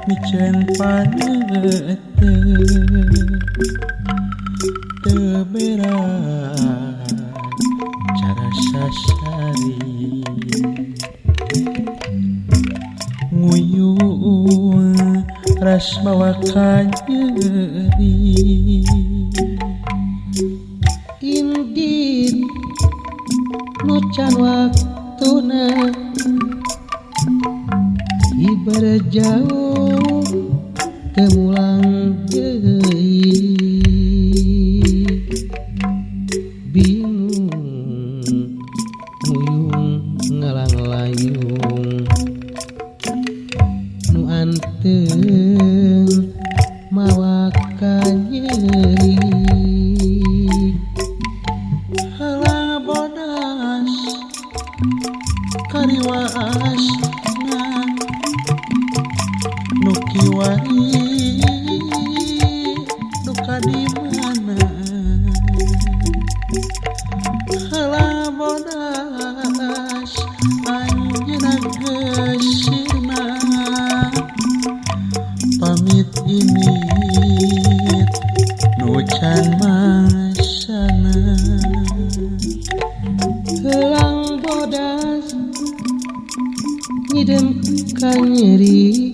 Miceun paneuteun teu berat cara sasari nguyung ras mawa kanyeri Indit nu can waktuna hiber jauh teu mulang deui bingung nguyung ngalang-layung nu anteng mawa kanyeri Halang bodas kariwaasna nu kiwari duka di mana halang bodas anjeunna geus sirna pamit indit nu can masana. Heulang bodas nyidem kanyeri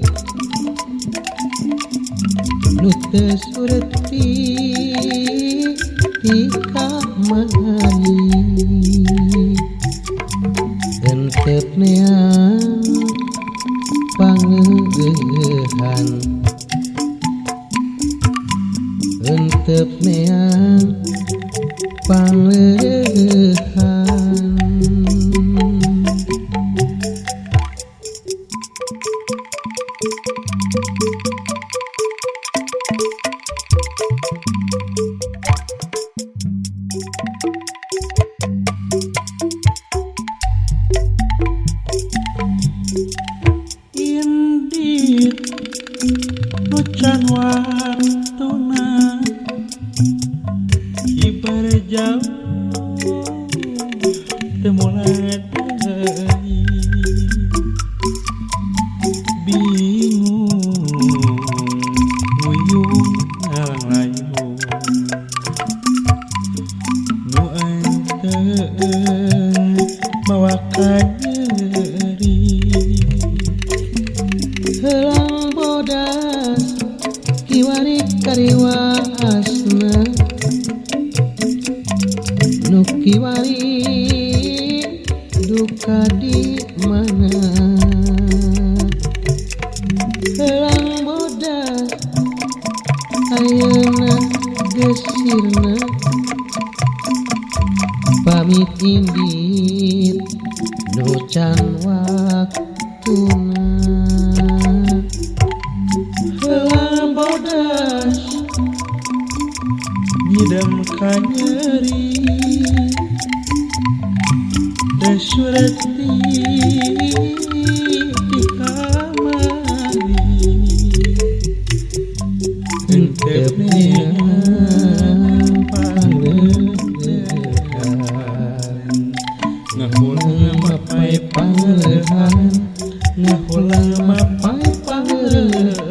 nu teu surti ti kamari entep neang pangeugeuhan entep neang pangleuhan. Indit nu can waktuna hiber jauh teu mulang deui bingung nguyung ngalang-layung nu anteng mawa kanyeri. Heulang bodas kiwari kariwaasna nu kiwari duka di mana heulang bodas ayeuna geus sirna pamit indit nu can waktuna. Heulang bodas nyidam kanyeri teu surti ti kamari Entep neang pangleuhan ngahulang mapai pangleuhan ngahulang mapai pangleuhan.